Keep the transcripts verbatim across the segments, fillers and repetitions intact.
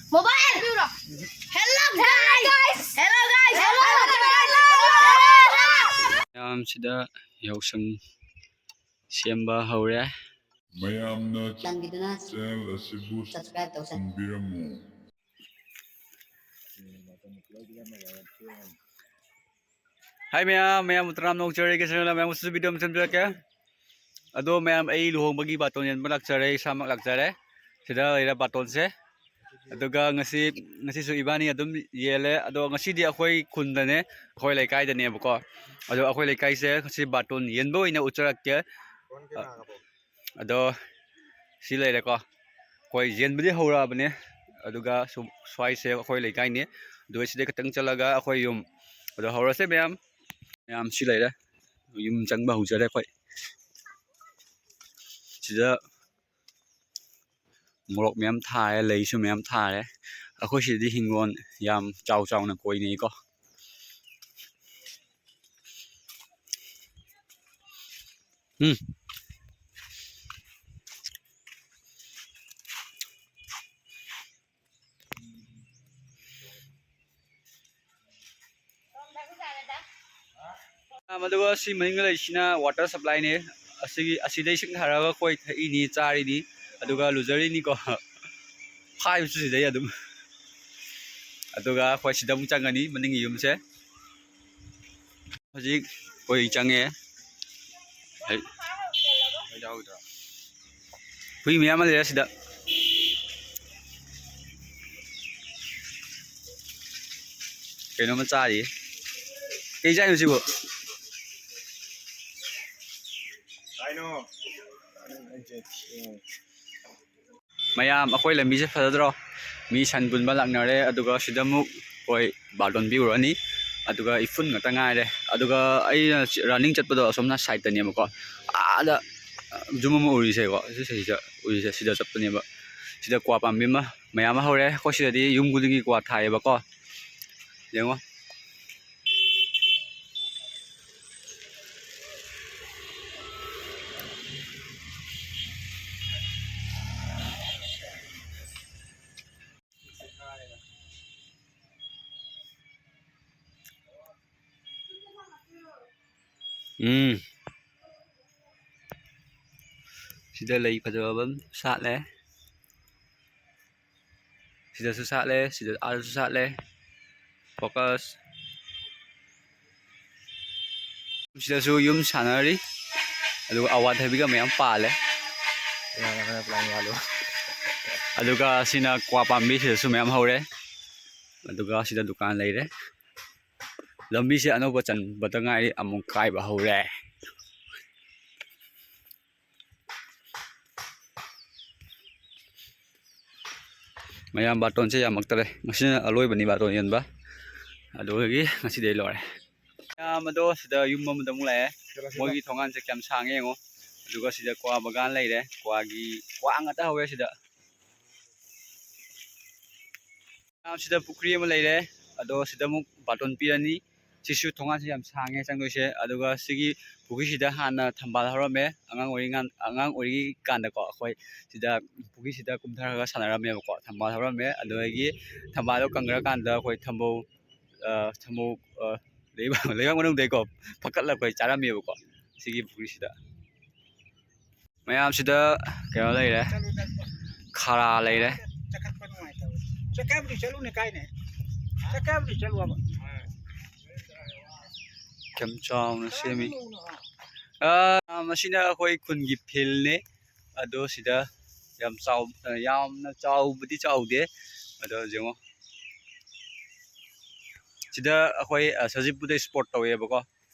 Mobile! Hello, guys! Hello, guys! Hello, guys! ꯃꯌꯥꯝꯁꯤꯗ ꯌꯥꯎꯁꯪ ꯁꯦꯝꯕ ꯍꯧꯔꯦ꯫ ꯃꯌꯥꯝꯅ ꯆꯥꯟꯕꯤꯗꯨꯅ channel ꯑꯁꯤꯕꯨ subscribe ꯇꯧꯁꯟ- ꯇꯧꯕꯤꯔꯝꯃꯨ꯫ ꯍꯥꯏ ꯃꯌꯥꯝ, ꯃꯌꯥꯝꯕꯨ ꯇꯔꯥꯝꯅ ꯑꯣꯛꯆꯔꯤ꯫ ꯀꯩꯁꯨ ꯃꯌꯥꯝ ꯎꯁꯨ video ꯑꯃ ꯁꯦꯝꯖꯔꯛꯀꯦ꯫ ꯑꯗꯣ ꯃꯌꯥꯝ, ꯑꯩ ꯂꯨꯍꯣꯡꯕꯒꯤ ꯕꯥꯇꯣꯟ ꯌꯦꯟꯕ ꯂꯥꯛꯆꯔꯦ, ꯏꯁꯥꯃꯛ ꯂꯥꯛꯆꯔꯦ꯫ ꯁꯤꯗ ꯂꯩꯔꯦ ꯕꯥꯇꯣꯟꯁꯦ꯫ ꯑꯗꯨꯒ ꯉꯁꯤ, ꯉꯁꯤꯁꯨ ꯏꯕꯥꯅꯤ ꯑꯗꯨꯝ ꯌꯦꯜꯂꯦ꯫ ꯑꯗꯣ ꯉꯁꯤꯗꯤ ꯑꯩꯈꯣꯏ ꯈꯨꯟꯗꯅꯦ, ꯑꯩꯈꯣꯏ ꯂꯩꯀꯥꯏꯗꯅꯦꯕꯀꯣ꯫ ꯑꯗꯣ ꯑꯩꯈꯣꯏ ꯂꯩꯀꯥꯏꯁꯦ ꯉꯁꯤ ꯕꯥꯇꯣꯟ ꯌꯦꯟꯕ ꯑꯣꯏꯅ ꯎꯠꯆꯔꯛꯀꯦ꯫ ꯑꯗꯣ ꯁꯤ ꯂꯩꯔꯦꯀꯣ꯫ ꯑꯩꯈꯣꯏ ꯌꯦꯟꯕꯗꯤ ꯍꯧꯔꯛꯑꯕꯅꯦ꯫ ꯑꯗꯨꯒ ꯁꯨꯝ ꯁ꯭ꯋꯥꯏꯁꯦ ꯑꯩꯈꯣꯏ ꯂꯩꯀꯥꯏꯅꯤ꯫ ꯑꯗꯨꯒ ꯁꯤꯗꯩ ꯈꯤꯇꯪ ꯆꯠꯂꯒ ꯑꯩꯈꯣꯏ ꯌꯨꯝ꯫ ꯑꯗꯣ ꯍꯧꯔꯁꯦ ꯃꯌꯥꯝ꯫ ꯃꯌꯥꯝ ꯁꯤ ꯂꯩꯔꯦ꯫ ꯌꯨꯝ ꯆꯪꯕ ꯍꯧꯖꯔꯦ ꯑꯩꯈꯣꯏ꯫ ꯁꯤꯗ ꯃꯣꯔꯣꯛ ꯃꯌꯥꯝ ꯊꯥꯔꯦ, ꯂꯩꯁꯨ ꯃꯌꯥꯝ ꯊꯥꯔꯦ꯫ ꯑꯩꯈꯣꯏ ꯁꯤꯗꯗꯤ ꯍꯤꯡꯒꯣꯜ ꯌꯥꯝ ꯆꯥꯎ ꯆꯥꯎꯅ ꯀꯣꯏꯅꯩꯀꯣ꯫ ꯎꯝ꯫ ꯑꯗꯨꯒ ꯁꯤ ꯃꯅꯤꯡꯗ ꯂꯩꯔꯤꯁꯤꯅ water supplyꯅꯦ꯫ ꯑꯁꯤꯒꯤ, ꯑꯁꯤꯗ ꯏꯁꯤꯡ ꯊꯥꯔꯒ ꯑꯩꯈꯣꯏ ꯊꯛꯏꯅꯤ, ꯆꯥꯔꯤꯅꯤ, ꯑꯗꯨꯒ ꯂꯨꯖꯔꯤꯅꯤꯀꯣ꯫ ꯐꯥꯏꯕꯁꯨ ꯁꯤꯗꯩ ꯑꯗꯨꯝ꯫ ꯑꯗꯨꯒ ꯑꯩꯈꯣꯏ ꯁꯤꯗ ꯑꯃꯨꯛ ꯆꯪꯒꯅꯤ, ꯃꯅꯤꯡꯒꯤ ꯌꯨꯝꯁꯦ꯫ ꯍꯧꯖꯤꯛ ꯑꯩꯈꯣꯏ ꯆꯪꯉꯦ꯫ ꯍꯩ-, ꯍꯨꯏ ꯃꯌꯥꯝ ꯑꯃ ꯂꯩꯔꯦ ꯁꯤꯗ꯫ ꯀꯩꯅꯣꯝꯃ ꯆꯥꯔꯤ꯫ ꯀꯩ ꯆꯥꯏꯅꯣ ꯁꯤꯕꯨ? ꯃꯌꯥꯝ, ꯑꯩꯈꯣꯏ ꯂꯝꯕꯤꯁꯦ ꯐꯖꯗ꯭ꯔꯣ? ꯃꯤ ꯁꯟ ꯄꯨꯟꯕ ꯂꯥꯛꯅꯔꯦ꯫ ꯑꯗꯨꯒ ꯁꯤꯗ ꯑꯃꯨꯛ ꯑꯩꯈꯣꯏ ꯕꯥꯔꯇꯣꯟ ꯄꯤꯔꯨꯔꯅꯤ꯫ ꯑꯗꯨꯒ ꯏꯐꯨꯟ ꯉꯥꯛꯇ ꯉꯥꯏꯔꯦ꯫ ꯑꯗꯨꯒ ꯑꯩꯅ ꯆ-, running ꯆꯠꯄꯗꯣ ꯑꯁꯣꯝꯅ sideꯇꯅꯦꯕꯀꯣ꯫ ꯑꯥꯗ ꯌꯨꯝ ꯑꯃ ꯎꯔꯤꯁꯦꯀꯣ, ꯁꯤ ꯁꯤꯗ ꯎꯔꯤꯁꯦ, ꯁꯤꯗ ꯆꯠꯄꯅꯦꯕ꯫ ꯁꯤꯗ ꯀ꯭ꯋꯥ ꯄꯥꯝꯕꯤ ꯑꯃ ꯃꯌꯥꯝ ꯑꯃ ꯍꯧꯔꯦ꯫ ꯑꯩꯈꯣꯏ ꯁꯤꯗꯗꯤ ꯌꯨꯝ ꯈꯨꯗꯤꯡꯒꯤ ꯀ꯭ꯋꯥ ꯊꯥꯏꯌꯦꯕꯀꯣ꯫ ꯌꯦꯡꯉꯣ꯫ ꯎꯝ꯫ ꯁꯤꯗ ꯂꯩ ꯐꯖꯕ ꯑꯃ ꯁꯥꯠꯂꯦ꯫ ꯁꯤꯗꯁꯨ ꯁꯥꯠꯂꯦ, ꯁꯤꯗ, ꯑꯥꯗꯁꯨ ꯁꯥꯠꯂꯦ꯫ Focus꯫ ꯁꯤꯗꯁꯨ ꯌꯨꯝ ꯁꯥꯟꯅꯔꯤ꯫ ꯑꯗꯨꯒ ꯑꯋꯥꯊꯕꯤꯒ ꯃꯌꯥꯝ ꯄꯥꯜꯂꯦ꯫ ꯑꯗꯨꯒ ꯁꯤꯅ ꯀ꯭ꯋꯥ ꯄꯥꯝꯕꯤ, ꯁꯤꯗꯁꯨ ꯃꯌꯥꯝ ꯍꯧꯔꯦ꯫ ꯑꯗꯨꯒ ꯁꯤꯗ ꯗꯨꯀꯥꯟ ꯂꯩꯔꯦ꯫ ꯂꯝꯕꯤꯁꯦ ꯑꯅꯧꯕ ꯆꯟꯕꯗ ꯉꯥꯏꯔꯤ, ꯑꯃꯨꯛ ꯀꯥꯏꯕ ꯍꯧꯔꯦ꯫ ꯃꯌꯥꯝ, ꯕꯥꯔꯇꯣꯟꯁꯦ ꯌꯥꯝꯃꯛꯇꯔꯦ꯫ ꯉꯁꯤꯅ ꯑꯂꯣꯏꯕꯅꯤ ꯕꯥꯔꯇꯣꯟ ꯌꯣꯟꯕ꯫ ꯑꯗꯨꯗꯒꯤ ꯉꯁꯤꯗꯤ ꯑꯩ ꯂꯣꯏꯔꯦ꯫ ꯃꯌꯥꯝ ꯑꯗꯣ ꯁꯤꯗ ꯌꯨꯝ ꯑꯃꯗ ꯑꯃꯨꯛ ꯂꯥꯛꯑꯦ꯫ ꯃꯣꯏꯒꯤ ꯊꯣꯡꯒꯥꯟꯁꯦ ꯀꯌꯥꯝ ꯁꯥꯡꯉꯦ ꯌꯦꯡꯉꯣ꯫ ꯑꯗꯨꯒ ꯁꯤꯗ ꯀ꯭ꯋꯥ ꯕꯒꯥꯟ ꯂꯩꯔꯦ꯫ ꯀ꯭ꯋꯥꯒꯤ, ꯀ꯭ꯋꯥ ꯉꯥꯛꯇ ꯍꯧꯋꯦ ꯁꯤꯗ꯫ ꯃꯌꯥꯝ, ꯁꯤꯗ ꯄꯨꯈ꯭ꯔꯤ ꯑꯃ ꯂꯩꯔꯦ꯫ ꯑꯗꯣ ꯁꯤꯗ ꯑꯃꯨꯛ ꯕꯥꯔꯇꯣꯟ ꯄꯤꯔꯅꯤ꯫ ꯁꯤꯁꯨ ꯊꯣꯡꯒꯥꯟꯁꯦ ꯌꯥꯝ ꯁꯥꯡꯉꯦ ꯆꯪꯗꯣꯏꯁꯦ꯫ ꯑꯗꯨꯒ ꯁꯤꯒꯤ ꯄꯨꯈ꯭ꯔꯤꯁꯤꯗ ꯍꯥꯟꯅ ꯊꯝꯕꯥꯜ ꯍꯧꯔꯝꯃꯦ꯫ ꯑꯉꯥꯡ ꯑꯣꯏꯔꯤꯉꯥꯟ-, ꯑꯉꯥꯡ ꯑꯣꯏꯔꯤꯀꯥꯟꯗꯀꯣ, ꯑꯩꯈꯣꯏ ꯁꯤꯗ ꯄꯨꯈ꯭ꯔꯤꯁꯤꯗ ꯀꯨꯝꯊꯔꯒ ꯁꯥꯟꯅꯔꯝꯃꯦꯕꯀꯣ꯫ ꯊꯝꯕꯥꯜ ꯍꯧꯔꯝꯃꯦ꯫ ꯑꯗꯨꯗꯒꯤ ꯊꯝꯕꯥꯜꯗꯣ ꯀꯪꯈ꯭ꯔꯀꯥꯟꯗ ꯑꯩꯈꯣꯏ ꯊꯝꯕꯧ, ꯑ, ꯊꯝꯕꯧ, ꯑ, ꯂꯩꯕꯥꯛ, ꯂꯩꯕꯥꯛ ꯃꯅꯨꯡꯗꯩꯀꯣ ꯐꯀꯠꯂꯒ ꯑꯩꯈꯣꯏ ꯆꯥꯔꯝꯃꯦꯕꯀꯣ, ꯁꯤꯒꯤ ꯄꯨꯈ꯭ꯔꯤꯁꯤꯗ꯫ ꯃꯌꯥꯝꯁꯤꯗ ꯀꯩꯅꯣ ꯂꯩꯔꯦ, ꯈꯥꯔꯥ ꯂꯩꯔꯦ꯫ ꯆꯠꯈꯠꯄ ꯅꯨꯡꯉꯥꯏꯇꯕ꯫ ꯆꯠꯈꯥꯏꯕꯗꯤ ꯆꯠꯂꯨꯅꯦ, ꯀꯥꯏꯅꯦ? ꯆꯠꯈꯥꯏꯕꯗꯤ ꯆꯠꯂꯨ ꯍꯥꯏꯕ꯫ ꯌꯥꯝ ꯆꯥꯎꯅ ꯁꯦꯝꯃꯤ꯫ ꯑꯥ, ꯃꯁꯤꯅ ꯑꯩꯈꯣꯏ ꯈꯨꯟꯒꯤ ꯐꯤꯜꯅꯤ꯫ ꯑꯗꯣ ꯁꯤꯗ ꯌꯥꯝ ꯆꯥꯎ-, ꯌꯥꯝꯅ ꯆꯥꯎꯕꯗꯤ ꯆꯥꯎꯗꯦ꯫ ꯑꯗꯣ ꯌꯦꯡꯉꯣ, ꯁꯤꯗ ꯑꯩꯈꯣꯏ, ꯑ, ꯁꯖꯤꯕꯨꯗ ꯏꯁꯄꯣꯔꯠ ꯇꯧꯋꯦꯕꯀꯣ,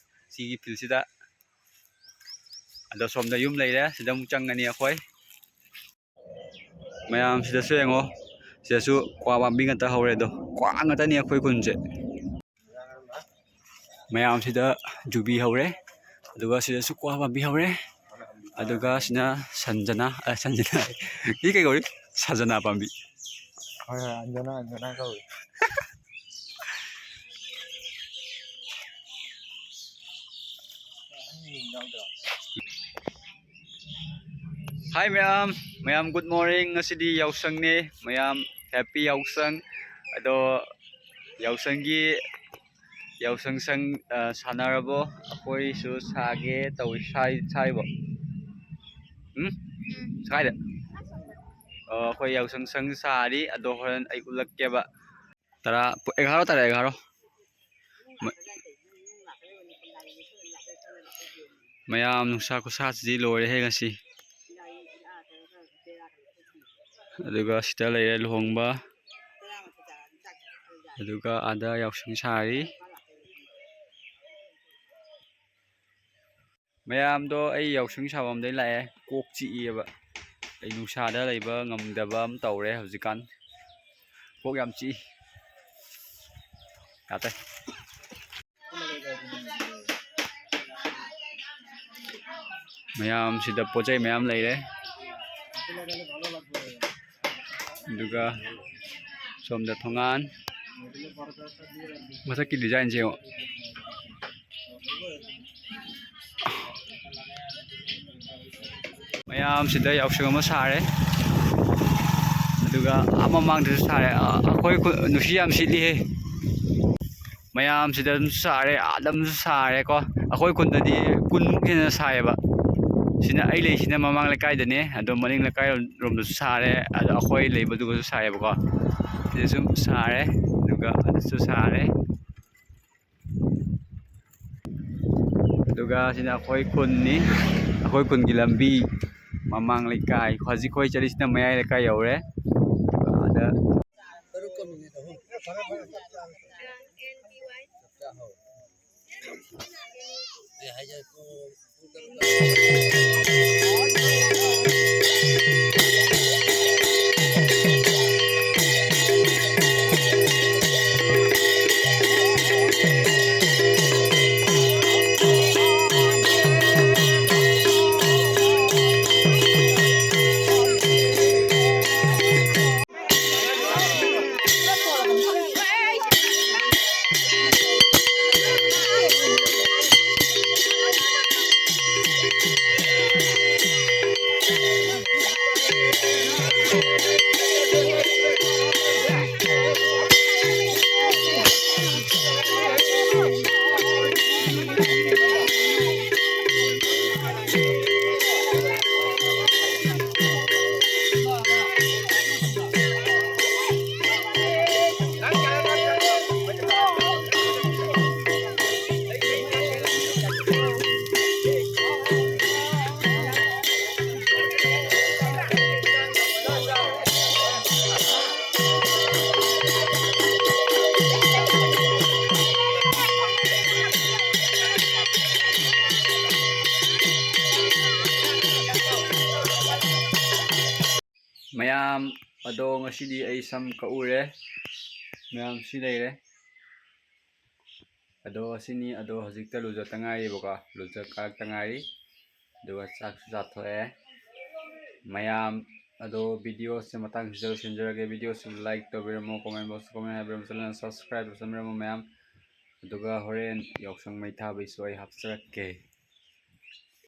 ꯁꯤꯒꯤ ꯐꯤꯜꯁꯤꯗ꯫ ꯑꯗꯣ ꯁꯣꯝꯗ ꯌꯨꯝ ꯂꯩꯔꯦ, ꯁꯤꯗ ꯑꯃꯨꯛ ꯆꯪꯒꯅꯤ ꯑꯩꯈꯣꯏ꯫ ꯃꯌꯥꯝ, ꯁꯤꯗꯁꯨ ꯌꯦꯡꯉꯣ, ꯁꯤꯗꯁꯨ ꯀ꯭ꯋꯥ ꯄꯥꯝꯕꯤ ꯉꯥꯛꯇ ꯍꯧꯔꯦ꯫ ꯑꯗꯣ ꯀ꯭ꯋꯥ ꯉꯥꯛꯇꯅꯤ ꯑꯩꯈꯣꯏ ꯈꯨꯟꯁꯦ꯫ ꯃꯌꯥꯝꯁꯤꯗ ꯖꯨꯕꯤ ꯍꯧꯔꯦ, ꯑꯗꯨꯒ ꯁꯤꯗꯁꯨ ꯀ꯭ꯋꯥ ꯄꯥꯝꯕꯤ ꯍꯧꯔꯦ, ꯑꯗꯨꯒ ꯁꯤꯅ ꯁꯟꯖꯅꯥ, ꯑ, ꯁꯟꯖꯅꯥ, ꯁꯤ ꯀꯩ ꯀꯧꯏ? ꯁꯖꯅꯥ ꯄꯥꯝꯕꯤ꯫ ꯍꯣꯏ, ꯍꯣꯏ, ꯑꯟꯖꯅꯥ, ꯑꯟꯖꯅꯥ ꯀꯧꯏ꯫ ꯍꯥꯏ ꯃꯌꯥꯝ, ꯃꯌꯥꯝ good morning꯫ ꯉꯁꯤꯗꯤ ꯌꯥꯎꯁꯪꯅꯦ, ꯃꯌꯥꯝ happy ꯌꯥꯎꯁꯪ꯫ ꯑꯗꯣ ꯌꯥꯎꯁꯪꯒꯤ ꯌꯥꯎꯁꯪ ꯁꯪ, ꯑ, ꯁꯥꯟꯅꯔꯕꯣ? ꯑꯩꯈꯣꯏꯁꯨ ꯁꯥꯒꯦ ꯇꯧꯏ꯫ ꯁꯥꯏ-, ꯁꯥꯏꯕꯣ? ꯎꯝ? ꯁꯥꯏꯗ? ꯑ, ꯑꯩꯈꯣꯏ ꯌꯥꯎꯁꯪ ꯁꯪ ꯁꯥꯔꯤ, ꯑꯗꯣ ꯍꯣꯔꯦꯟ ꯑꯩ ꯎꯠꯂꯛꯀꯦꯕ꯫ ꯇꯔꯥ, ꯄꯨ-, ꯑꯦꯒꯥꯔꯣ ꯇꯥꯔꯦ, ꯑꯦꯒꯥꯔꯣ꯫ ꯃ-, ꯃꯌꯥꯝ ꯅꯨꯡꯁꯥ ꯈꯨꯁꯥꯁꯤꯗꯤ ꯂꯣꯏꯔꯦꯍꯦ ꯉꯁꯤ꯫ ꯑꯗꯨꯒ ꯁꯤꯗ ꯂꯩꯔꯦ ꯂꯨꯍꯣꯡꯕ꯫ ꯑꯗꯨꯒ ꯑꯥꯗ ꯌꯥꯎꯁꯪ ꯁꯥꯔꯤ꯫ ꯃꯌꯥꯝꯗꯣ ꯑꯩ ꯌꯥꯎꯁꯪ ꯁꯥꯐꯝꯗꯩ ꯂꯥꯛꯑꯦ꯫ ꯀꯣꯛ ꯆꯤꯛꯏꯕ꯫ ꯑꯩ ꯅꯨꯡꯁꯥꯗ ꯂꯩꯕ ꯉꯝꯗꯕ ꯑꯃ ꯇꯧꯔꯦ ꯍꯧꯖꯤꯛꯀꯥꯟ꯫ ꯀꯣꯛ ꯌꯥꯝ ꯆꯤꯛꯏ꯫ ꯌꯥꯗ꯭ꯔꯦ꯫ ꯃꯌꯥꯝꯁꯤꯗ ꯄꯣꯠ ꯆꯩ ꯃꯌꯥꯝ ꯂꯩꯔꯦ꯫ ꯑꯗꯨꯒ ꯁꯣꯝꯗ ꯊꯣꯡꯒꯥꯟ꯫ ꯃꯊꯛꯀꯤ ꯗꯤꯖꯥꯏꯟꯁꯦ ꯌꯦꯡꯉꯣ꯫ ꯃꯌꯥꯝꯁꯤꯗ ꯌꯥꯎꯁꯪ ꯑꯃ ꯁꯥꯔꯦ꯫ ꯑꯗꯨꯒ ꯑꯥ ꯃꯃꯥꯡꯗꯁꯨ ꯁꯥꯔꯦ꯫ ꯑ-, ꯑꯩꯈꯣꯏ ꯈꯨ-, ꯅꯨꯡꯁꯤꯠ ꯌꯥꯝ ꯁꯤꯠꯂꯤꯍꯦ꯫ ꯃꯌꯥꯝꯁꯤꯗ ꯑꯗꯨꯝ ꯁꯥꯔꯦ, ꯑꯥꯗ ꯑꯃꯁꯨ ꯁꯥꯔꯦꯀꯣ꯫ ꯑꯩꯈꯣꯏ ꯈꯨꯟꯗꯗꯤ ꯀꯨꯟꯃꯨꯛ ꯍꯦꯟꯅ ꯁꯥꯏꯌꯦꯕ꯫ ꯁꯤꯅ, ꯑꯩ ꯂꯩꯁꯤꯅ ꯃꯃꯥꯡ ꯂꯩꯀꯥꯏꯗꯅꯦ, ꯑꯗꯣ ꯃꯅꯤꯡ ꯂꯩꯀꯥꯏꯔꯣꯝꯗꯁꯨ ꯁꯥꯔꯦ, ꯑꯗꯣ ꯑꯩꯈꯣꯏ ꯂꯩꯕꯗꯨꯒꯁꯨ ꯁꯥꯏꯌꯦꯕꯀꯣ꯫ ꯁꯤꯗꯁꯨ ꯁꯥꯔꯦ, ꯑꯗꯨꯒ ꯑꯗꯨꯁꯨ ꯁꯥꯔꯦ꯫ ꯑꯗꯨꯒ ꯁꯤꯅ ꯑꯩꯈꯣꯏ ꯈꯨꯟꯅꯤ, ꯑꯩꯈꯣꯏ ꯈꯨꯟꯒꯤ ꯂꯝꯕꯤ, ꯃꯃꯥꯡ ꯂꯩꯀꯥꯏ꯫ ꯍꯧꯖꯤꯛ ꯑꯩꯈꯣꯏ ꯆꯠꯂꯤꯁꯤꯅ ꯃꯌꯥꯏ ꯂꯩꯀꯥꯏ ꯌꯧꯔꯦ꯫ ꯑꯗ ꯑꯗꯣ ꯉꯁꯤꯗꯤ ꯑꯩ ꯁꯝ ꯀꯛꯎꯔꯦ꯫ ꯃꯌꯥꯝ ꯁꯤ ꯂꯩꯔꯦ꯫ ꯑꯗꯣ ꯑꯁꯤꯅꯤ꯫ ꯑꯗꯣ ꯍꯧꯖꯤꯛꯇ ꯂꯨꯖꯠꯇ ꯉꯥꯏꯔꯤꯕꯀꯣ, ꯂꯨꯖꯠ ꯀꯥꯔꯛꯇ ꯉꯥꯏꯔꯤ꯫ ꯑꯗꯨꯒ ꯆꯥꯛꯁꯨ ꯆꯥꯊꯣꯛꯑꯦ ꯃꯌꯥꯝ꯫ ꯑꯗꯣ videoꯁꯦ ꯃꯇꯥꯡꯁꯤꯗ ꯂꯣꯏꯁꯤꯟꯖꯔꯒꯦ꯫ Videoꯁꯤ like ꯇꯧꯕꯤꯔꯝꯃꯣ, comment box comment ꯍꯥꯏꯕꯤꯔꯝꯃꯣ, channel subscribe ꯇꯧꯁꯟꯕꯤꯔꯝꯃꯣ ꯃꯌꯥꯝ꯫ ꯑꯗꯨꯒ ꯍꯣꯔꯦꯟ ꯌꯥꯎꯁꯪ ꯃꯩ ꯊꯥꯕꯩꯁꯨ ꯑꯩ ꯍꯥꯞꯆꯔꯛꯀꯦ꯫